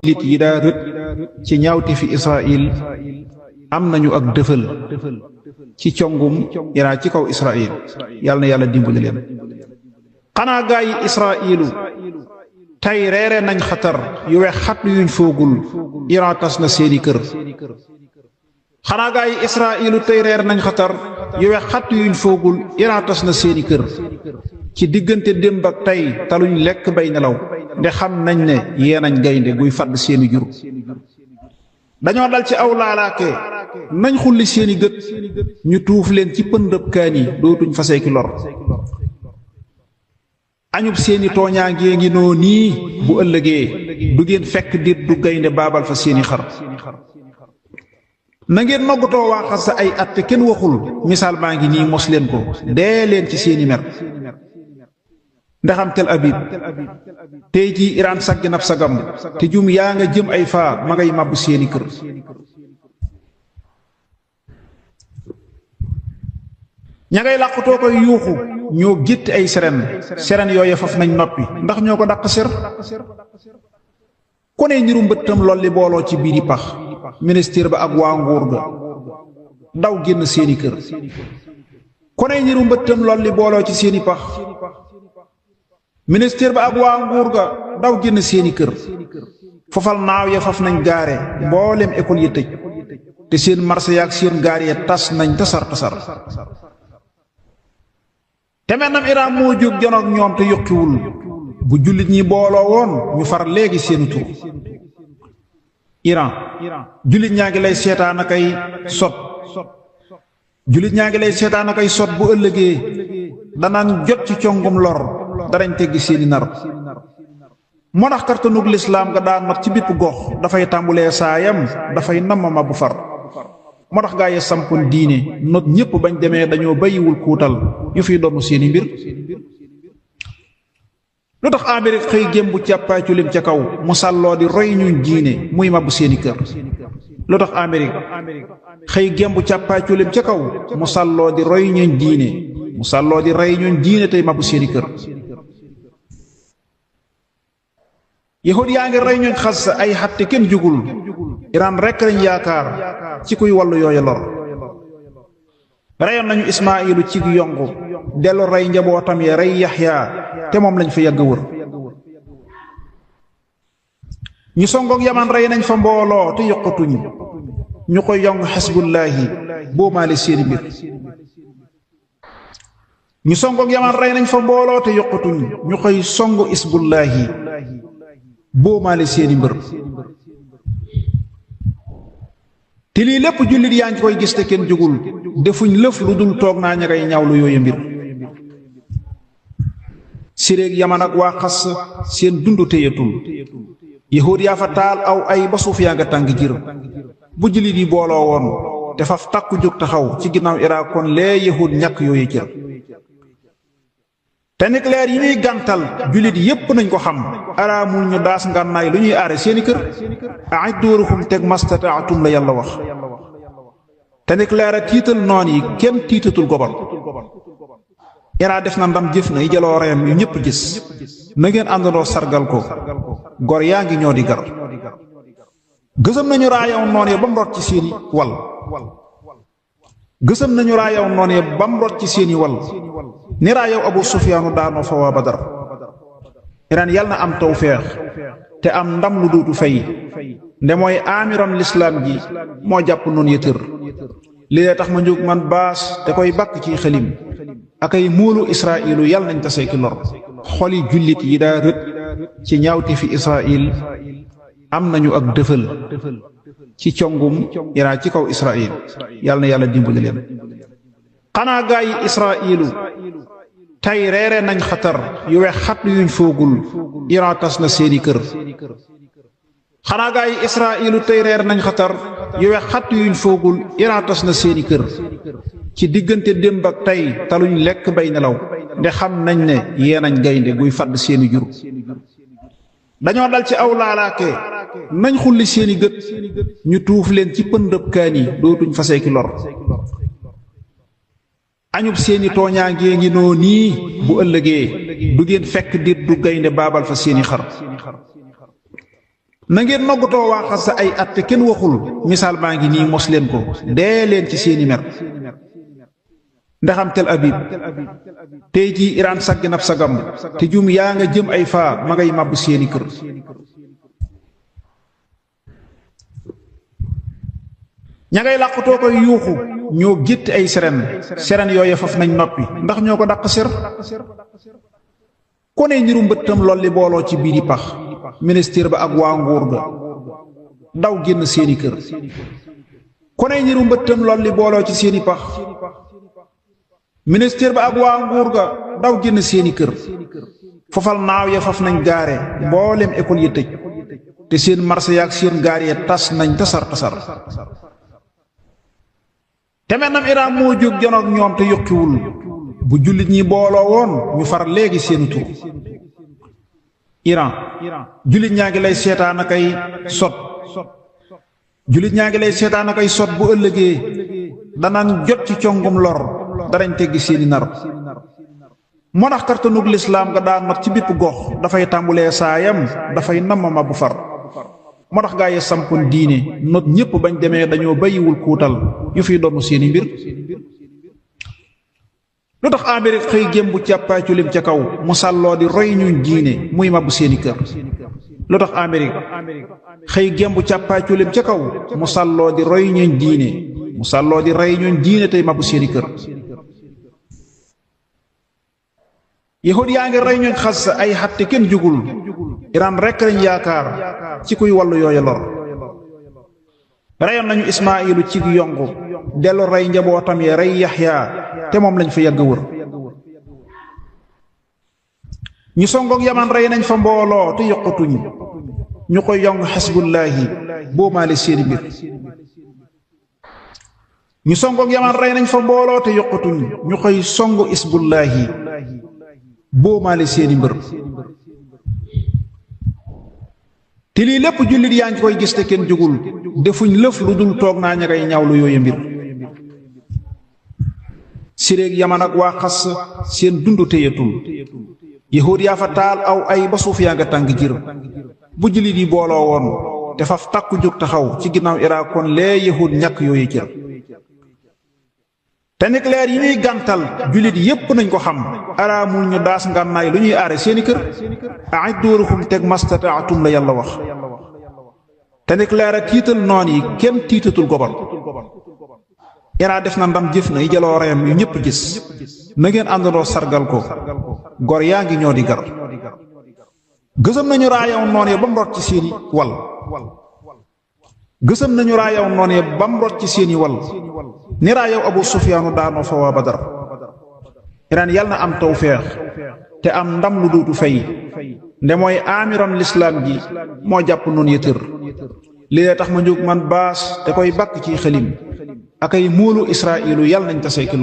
jullit yi daa rët ci ñaawti fi Israël am nañu ak dëfal ci congum Iran ci kaw Israël yàlla na yàlla dimbali leen. xanaa gaa yi Israëlu tey reere nañ xatar yu wex xat yuñ foogul Iran tas na seeni kër. xanaa gaa yi Israëlu tey reere nañ xatar yu wex xat yuñ foogul Iran tas na seeni kër. ci diggante démb ak tey taluñ lekk bay nelaw nde xam nañ ne yeenañ gaynde guy fadd seeni jur. dañoo dal ci aw laalaake nañ xulli seeni gët ñu tuuf leen ci pëndëb kaan yi dootuñ fasee ki lor. añub seeni tooñaangee ngi noo nii bu ëllëgee du ngeen fekk dit du gaynde baabal fa seeni xar. na ngeen noggatoo waaxal sa ay at te kenn waxul misaal baa ngi nii mos leen ko dee leen ci seeni mer. ndaxam Tel Aviv tey jii Iran saggi nab sagam te jum yaa nga jëm ay faa ma ngay màbbu seeni kër. ña ngay làqutoo koy yuuxu ñoo gétti ay seren yooye faf nañ noppi ndax ñoo ko dàq ser. ku ne ñiru mbëttam lolli booloo ci biiri pax ministère ba ak waa nguur ga daw génn seeni kër. ku ne ñiru mbëttam lolli booloo ci seeni pax ministère ba ak waa nguur ga daw génn seeni kër. fofal naaw ya faf nañ gaare mboolem école yi tëj te seen marché yaak seen gaar ya tas nañ tasar. te mennam Iran moo jóg janoog ñoom te yokkiwul bu jullit ñi booloo woon ñu far léegi seeni tur. Iran jullit ñaa ngi lay seetaan a kay sot jullit ñaa ngi lay seetaan a kay sot bu ëllëgee danaan jot ci congum lor darañ teggi seeni nar. moo tax kartanug lislaam nga daan not ci bépp gox dafay tàmbulee saayam dafay namama bu far. moo tax gaa yi sampoon diine not ñépp bañ demee dañoo bàyyiwul kuutal yu fiy doon seeni mbir. lu tax Amérique xëy gémbu càppaacu lim ca kaw mu sàlloo di roy ñuñ diine muy mabbu seeni kër. lu tax Amérique xëy gémbu càppaacu lim ca kaw mu sàlloo di roy ñuñ diine mu sàlloo di rey ñuñ diine tey mabbu seeni kër. yahud yaa ngi rey ñuñ xas ay xatte kenn jugul Iran rekk lañ yaakaar ci kuy wallu yooya lor. reyoon nañu Ismaayilu ci yongu dellu rey njabootam ya rey Yaxya te moom lañ fa yàgg wër. ñu songoog Yaman rey nañ fa mbooloo te yokkatuñ ñu koy yong xisbullaahi boomaale seeni mbir. ñu songoog Yaman rey nañ fa mbooloo te yokkatuñ ñu koy songu isbullaahi boomaale seeni mbir. te lii lépp jullit yaa ngi koy gis te kenn jógul defuñ lëf lu dul toog naa ña ngay ñaawlu yooyu mbir. siréeg Yaman ak waa xas seen dundu téyatul yahuud yaa fa taal aw ay ba suuf yaa nga tàng jër. bu jullit yi booloo woon te faf takku jóg taxaw ci ginnaaw Irak kon lee yahuud ñàkk yooyu cër. te nucléaire yi ñuy gàntal jullit yépp nañ ko xam araamul ñu daas ngànnaay lu ñuy aare seeni kër. a'iddu lahum teg mastata'tum la yàlla wax. te nucléaire a tiital noon yi kenn tiitatul gobal. Iran def na ndam jëf na yi jaloo reyam yu ñëpp gis na ngeen àndandoo sargal ko gor yaa ngi ñoo di gar. gësëm nañu raayaw noon ya ba mu rot ci seeni wal. gësëm nañu raayaw noon ya ba mu rot ci seeni wal ni raayaw Abu Sufyaanu daanoo fa waa Badar. Iran yal na am tawfeex te am ndam lu dootu fay nde mooy amiram lislaam ji moo jàpp noonu ya tër. lii tax ma jóg man baas te koy bakk ci xelim akay móolu Israëlu yal nañ tasee ki lor. xoli jullit yi daa rët ci ñaawti fi Israël am nañu ak dëfal ci congum Iran ci kaw Israël yal na yàlla dimbali leen. xanaa gaa yi Israëlu tey reere nañ xatar yu wex xat yuñ foogul Iran tas na seeni kër. xanaa gaa yi Israëlu tey reere nañ xatar yu wex xat yuñ foogul Iran tas na seeni kër. ci diggante démb ak tey taluñ lekk bay nelaw nde xam nañ ne yeenañ gaynde guy fadd seeni jur. dañoo dal ci aw laalaake nañ xulli seeni gët ñu tuuf leen ci pëndëb kaan yi dootuñ fasee ki lor. añub seeni tooñaangee ngi noo nii bu ëllëgee du ngeen fekk dit du gaynde baabal fa seeni xar. na ngeen noggatoo waa Xasa ay at te kenn waxul misaal baa ngi nii mos leen ko dee leen ci seeni mer ndaxam Tel Aviv tey jii Iran saggi nab sagam te jum yaa nga jëm ay faa ma ngay màbb seeni kër ña ngay làqutoo koy yuuxu ñoo gétti ay seren yooye faf nañ noppi ndax ñoo ko dàq ser ku ne ñiru mbëttam lolli booloo ci biiri pax ministère ba ak waa nguur ga daw génn seeni kër ku ne ñiru mbëttam lolli booloo ci seeni pax ministère ba ak waa nguur ga daw génn seeni kër fofal naaw ya faf nañ gaare mboolem école yi tëj te seen marché yaak seen gaar ya tas nañ tasar te mennam Iran moo jóg janoog ñoom te yokkiwul bu jullit ñi booloo woon ñu far léegi seeni tur Iran jullit ñaa ngi lay seetaan akay sot jullit ñaa ngi lay seetaan akay sot bu ëllëgee danaan jot ci congum lor darañ teggi seeni nar moo tax kartanug lislaam nga daan not ci bépp gox dafay tàmbulee saayam dafay namama bu far moo tax gaa yi sampoon diine not ñépp bañ demee dañoo bàyyiwul kuutal yu fiy doon seeni mbir lu tax Amérique xëy gémbu càppaaculim ca kaw mu sàlloo di roy ñuñ diine muy mabbu seeni kër lu tax Amérique xëy gémbu càppaaculim ca kaw mu sàlloo di roy ñuñ diine mu sàlloo di rey ñuñ diine tey mabbu seeni kër yahud yaa ngi rey ñuñ Xasa ay xatte kenn jugul Iran rekk lañ yaakaar ci kuy wallu yooya lor reyoon nañu Ismaayilu ci yongu dellu rey njabootam ya rey Yaxya te moom lañ fa yàgg wër ñu songoog Yaman rey nañ fa mbooloo te yoqatuñ ñu koy yong xisbullaahi boomaale seeni mbir ñu songoog Yaman rey nañ fa mbooloo te yoqatuñ ñu koy songu isbullaahi boomaale seeni mbir te lii lépp jullit yaa ngi koy gis te kenn jógul defuñ lëf lu dul toog naa ña ngay ñaawlu yooyu mbir siréeg Yaman ak waa Xas seen dundu téyatul yahuud yaa fa taal aw ay ba suuf yaa nga tàng jir bu jullit yi booloo woon te faf takku jóg taxaw ci ginnaaw Irak kon lee yahuud ñàkk yooyu cër te nucléaire yi ñuy gàntal jullit yépp nañ ko xam araamul ñu daas ngànnaay lu ñuy aare seeni kër a'iddu lahum teg mastata'tum la yàlla wax te nucléaire ak tiital noon yi kenn tiitatul gobar Iran def na ndam jëf na yi jaloo reyam yu ñépp gis na ngeen àndandoo sargal ko gor yaa ngi ñoo di gar gësëm nañu raayaw noon ya ba mu rot ci seeni wal gësëm nañu raayaw noon ya ba mu rot ci seeni wal ni raayaw Abu Sufyaanu daanoo fa waa Badar Iran yàlla na am tawfeex te am ndam lu duutu fay nde mooy amiran lislaam ji moo jàpp noonu ya tër lii tax ma jóg man baas te koy bakk ci xëlim akay móolu Israa'ilu yàlla nañ tasee ki